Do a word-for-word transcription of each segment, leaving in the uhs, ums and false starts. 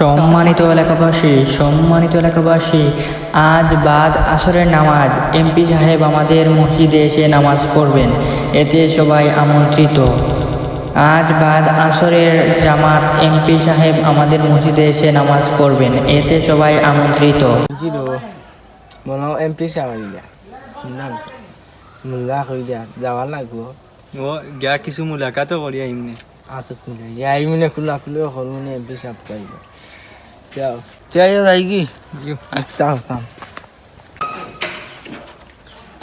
সম্মানিত এলাকাবাসী, সম্মানিত এলাকাবাসী, আজ বাদ আসরের নামাজ এমপি সাহেব আমাদের মসজিদে এসে নামাজ পড়বেন, এতে সবাই আমন্ত্রিত। আজ বাদ আসরের জামাত এমপি সাহেব আমাদের মসজিদে এসে নামাজ পড়বেন, এতে সবাই আমন্ত্রিত। জি রে, মনো এমপি সাহেব আইলা। নাম মোল্লা কইরা যাওয়া লাগবো। ও, গিয়া কিছু মুলাকাতও করি আইমনে। আতত মিলে। ইয়া, আইমনে কুলা কুলিও করমুনে, এমপি সাহেব পাইবা। যাও। যাইও যাইগি? ইয়ো। আচ্ছা, কাম।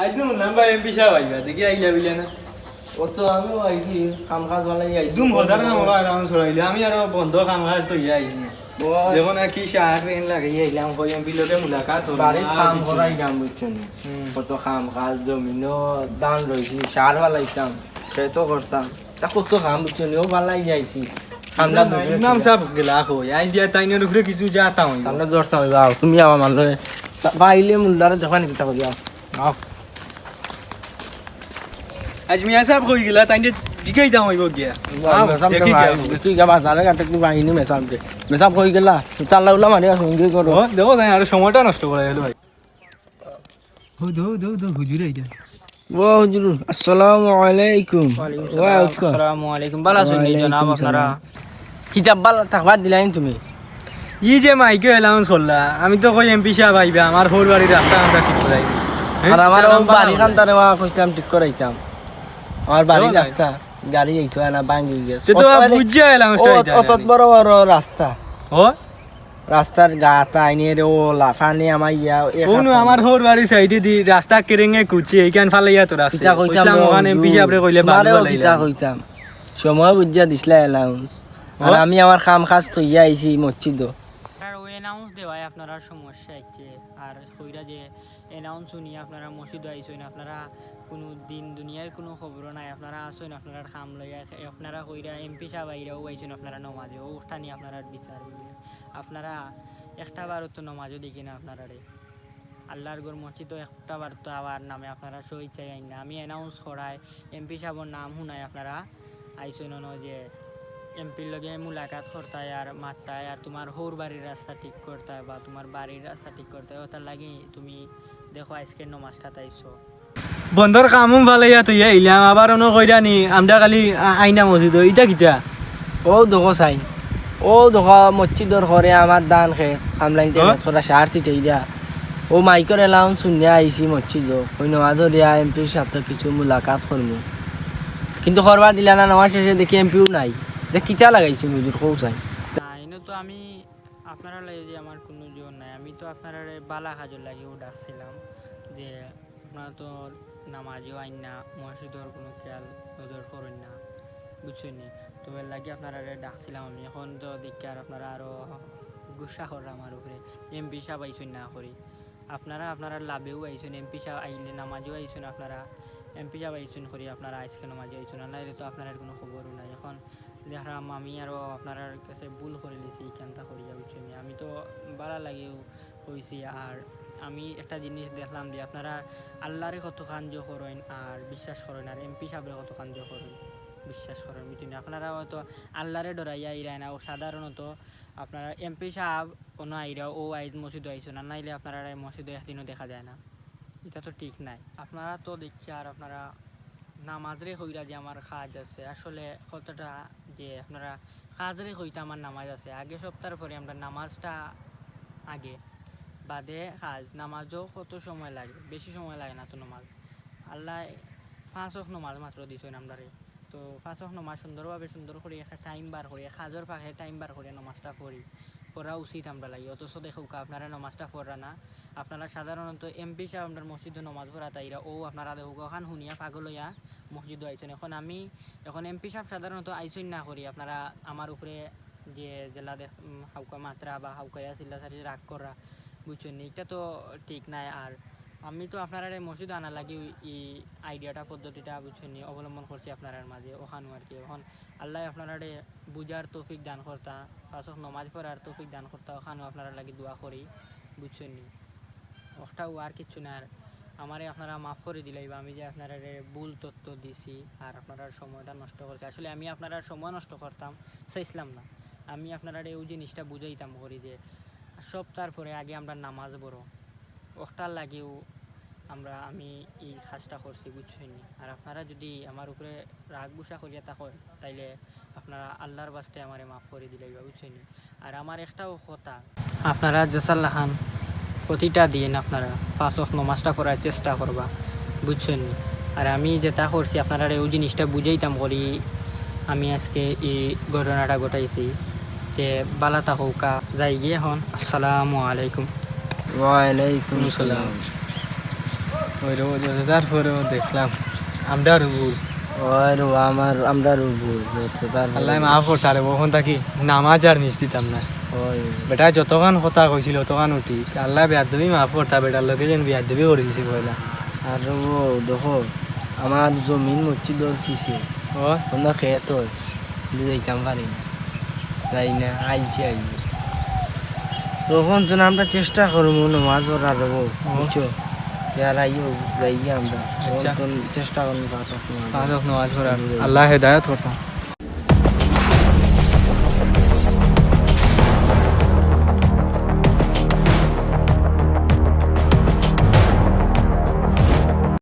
আইজ নু হুনলাম ভাই এমপি সাহেব আইবা, দেখি আইলা বিলা না। ও তো আমিও আইছি, কাম কাজ বালাই আইছি। দুম হদার না মোরা আরাম ছড়াইলে, আমি আরো বন্ধ কাম কাজ তো ইয়া আইছি। ও। দেখো না কি শার্ট প্যান্ট লাগাই আইলাম, কই এমপি লগে মুলাকাত হলো বাড়ির না, কাম কিছু করাই না। কাম বুঝছো নি? হুম। কত কাম কাজ, জমিনও ধান রইছি, সার ফালাইতাম, খেতও করতাম। তা কত কাম বুঝছো নি? ও বালাই আইছি। কামলা না, দুপুরে ইমাম ছিল। সাহেব গেলা কই? আইন দিয়া তাইনর উপরে কিছু যাতা হইব। আমরা দশটা হইব, আও, তুমি আমার মানলে। তা পাইলে মুল্লারে দেখা নি কিতা করি, আও। আও। আজ মিয়া সাহেব কই গেলা? তাইনরে জিগাইতাম হইব গিয়া। আও, মেসাব দেখি কে গিয়া। ভাই, দেখি গিয়া বাজারে ঘাটে কি বাহিনী মেসাব দে। মেসাব কই গেলা? তাল্লা উল্লা মারি আসুন, কি করো? ও, দেখো তাই আরো সময়টা নষ্ট করা গেল ভাই। হো, দো, দো, দো, হুজুর আইতা। ও হুজুর, আসসালামু আলাইকুম। ওয়ালাইকুম সালাম। ওয়া আলাইকুম। আসসালামু আলাইকুম। ভালা আছইন নি জনাব ওয়ালাইকুম আপনারা? সালাম। কিতাব বালা থাকবার দিলাইন তুমি? ই যে মাইকে অ্যানাউন্স করলা, আমি তো কই এমপি সাহেব আইবা, আমার হউর বাড়ির রাস্তা আমরা ঠিক করাই। হ্যাঁ? আর আমার ও বালা বাড়ি হইল। খান্তারে ওয়া কইতাম ঠিক করাইতাম। আমার বাড়ির দেখো না। রাস্তা, গাড়ি যাইতো না, ভাঙ্গি গেছে। তে তো অত-, বুঝা অ্যানাউন্স ও, অত বড় বড় রাস্তা। ও? রাস্তার গাত আইনের ও লাফানি আমার ইয়া, এ ও নু খাতা। আমার হউর বাড়ির সাইডে দি রাস্তা কেরেঙ্গে কুচি, এইখান ফালাইয়া তো রাখছে। কিতা কইতাম কইছিলাম রে, ওখানে হুজুর? এমপি সাহেবরে কইলে বালু তোমারেও ফালাইয়া কিতা দিন। কইতাম? সময় বুঝিয়া দিছলা অ্যালাউন্স। আর ও? আমি আমার কাম কাজ থইয়া আইছি মসজিদো। আর ওই অ্যানাউন্স দেওয়ায় আপনারার সমস্যা হচ্ছে। আর কইরা যে অ্যানাউন্স শুনি আপনারা মসজিদো আইছইন, আপনারা কোনো দিন দুনিয়ার কোনো খবরও নাই, আপনারা আছইন, আপনারার কাম লইয়া, আপনারা কইরা এমপি সাহেব আইরা, ও আইছইন আপনারা নমাজে, ও উঠানি আপনারার বিচার। আপনারা একটা বারও তো নমাজও দেখি না আপনারারে। আল্লাহর ঘর মসজিদও একটা বার তো আবার নামে আপনারা শহীদ চাই আইন না। আমি অ্যানাউন্স করাই, এমপি সাহেবর নাম শুনাই আপনারা আইসইন ন যে এমপির লগে মুলাকাত করতায় আর মাততায় আর তোমার হউর বাড়ির রাস্তা ঠিক করতায় বা তোমার বাড়ির রাস্তা ঠিক করতায়, ওটার লাগি তুমি দেখো আজকে নমাজটা তাইছো। বন্দর কামুম ফালাইয়া তুই আইলাম, আবার অনো কইরা নি, আমরা খালি আ-, আইনা মসজিদ, ইটা কিতা? ও দেখো সাইন, ও দেখো মসজিদর ঘরে আমার ধান খেত, খামলাইন তে হ্যাঁ? থোড়া সার ছিটাই দিয়া। ও মাইকর এলাউন শুনিয়া আইছি মসজিদ, ওই নমাজ দিয়া এমপির সাথে কিছু মুলাকাত করমু। কিন্তু করবার দিলা না, নমাজ শেষে দেখি এমপিও নাই। যে কিতা লাগাইছি হুজুর, কও সাইন। না, এনে তো আমি আপনারা লাগে যে আমার কোনো জোর নাই, আমি তো আপনারা বালা কাজর লাগি ও ডাকছিলাম যে আপনারা তো নামাজও আইন না, মসজিদর কোনো খেয়াল নজর করইন না, বুঝছইন নি? তো এর লাগি আপনারারে ডাকছিলাম আমি। এখন তো দেখি আর আপনারা আরও গুসা কররা আমার উপরে, এমপি সাহেব আইছইন না করি। আপনারা আপনারা লাভেও আইছইন, এমপি সাহেব আইলে নামাজও আইছইন আপনারা, এমপি সাহেব আইছইন করি আপনারা আজকে নামাজও আইছইন না, নাইলে তো আপনারার কোনো খবরও নাই। এখন দেখলাম আমি আরও আপনারার কাছে ভুল করিলিছি, ইখানতা করিয়া, বুঝছইন নি? আমি তো বালা লাগিও কইছি। আর আমি একটা জিনিস দেখলাম যে আপনারা আল্লাহরে কতখান জো করইন আর বিশ্বাস করইন, আর এমপি সাহেবরে কতখান জো করইন, বিশ্বাস করইন, বুঝছইন নি? আপনারা হয়তো আল্লাহরে ডরাইয়া আইরা না, ও সাধারণত আপনারা এমপি সাহেব অনো আইরা, ও আইজ মসজিদো আইছইন না, নাইলে আপনারা এই মসজিদো একদিনও দেখা যায় না। এটা তো ঠিক নাই। আপনারা তো দেখি আর আপনারা নামাজরে কইরা যে আমার কাজ আছে, আসলে কতটা যে আপনারা কাজরে কইতা আমার নামাজ আছে, আগে সপ্তাহর পরে আমরা নামাজটা আগে, বাদে কাজ। নামাজও কত সময় লাগে? বেশি সময় লাগে না তো নামাজ। আল্লাহ পাঁচ ওয়াক্ত নামাজ মাত্র দিছইন আমরারে, তো পাঁচ ওয়াক্ত নামাজ সুন্দরভাবে সুন্দর করি একটা টাইম বার করি, কাজর ফাঁকে টাইম বার করি নামাজটা পড়ি, পড়া উচিত আমরা লাগি। অথচ দেখউক্কা আপনারা নামাজটা পড়রা না, আপনারা সাধারণত এমপি সাহেব আমরার মসজিদো নামাজ পড়াত আইরা, ও আপনারা দেখউক্কা অখান হুনিয়া পাগল অইয়া মসজিদো আইছইন। এখন আমি, এখন এমপি সাহেব সাধারণত আইছইন না করি, আপনারা আমার উপরে যে জেলা দেখ-, উম, হাউকা মাতরা বা হাউকাইয়া চিল্লাচাল্লি রাগ কররা, বুঝছইন নি? ইটা তো ঠিক নায়। আর আমি তো আপনারারে মসজিদো আনার লাগি ই আইডিয়াটা, পদ্ধতিটা, বুঝছইন নি, অবলম্বন করছি আপনারার মাঝে, অখানউ আর কি। এখন আল্লায় আপনারারে বুঝার তৌফিক দান করতা, পাঁচ ওয়াক্ত নমাজ পড়ার তৌফিক দান করতা, অখানউ আপনারার লাগি দোয়া করি, বুঝছইন নি? অখটাউ আর কিচ্ছু না। আর আমারে আপনারা মাফ করি দিলাইবা, আমি যে আপনারারে ভুল তথ্য দিছি আর আপনারার সময়টা নষ্ট করছি। আসলে আমি আপনারার সময় নষ্ট করতাম চাইছিলাম না, আমি আপনারারে অউ জিনিসটা বুঝাইতাম করি যে সপ্তাহর পরে আগে আমরা নামাজ পড়ো, অটার লাগিও আমরা, আমি এই কাজটা করছি, বুঝছইন নি? আর আপনারা যদি আমার উপরে রাগ গুসা করিয়া থাকইন, তাইলে আপনারা আল্লাহর বাস্তে আমারে মাফ করি দিলাইবা, বুঝছইন নি? আর আমার একটাও কথা, আপনারা যেসার লাখান প্রতিটা দিন আপনারা পাঁচ ওয়াক্ত নমাজটা পড়ার চেষ্টা করবা, বুঝছইন নি? আর আমি যেটা করছি, আপনারারে অউ জিনিসটা বুঝাইতাম করি, আমি আজকে এই ঘটনাটা ঘটাইছি। তে বালা থাকউক্কা, যাইগি অখন। আসসালামু আলাইকুম। ওয়ালাইকুম সালাম। ওই রো-, রোজার পরেও দেখলাম আমরার ভুল। ওই রো, আমার, আমরার ভুল, রোজার পরে। আল্লাহ মাফ করতা রে, অখন থাকি নামাজ আর মিস দিতাম না। ওই। বেটা যতখান কথা কইছিল, অতখান ঠিক। আল্লাহ বেয়াদবি মাফ করতা, বেটার লগে যেন বেয়াদবি করি দিছি পয়লা। আর ও দেখো, আমার জমিন মসজিদর পিছে। ও। অন্য খেত অয়, বুঝাইতাম পারি না। যাই না, আইছি, আইব। তো অখন তো আমরা চেষ্টা করমু নমাজ পড়ার, বুঝছো? ইয়ার আইও, যাই আমরা। আচ্ছা। অখন তো চেষ্টা করমু পাঁচ ওয়াক্ত নমাজ। পাঁচ ওয়াক্ত নমাজ পড়ার। আল্লাহ হেদায়েত করতা।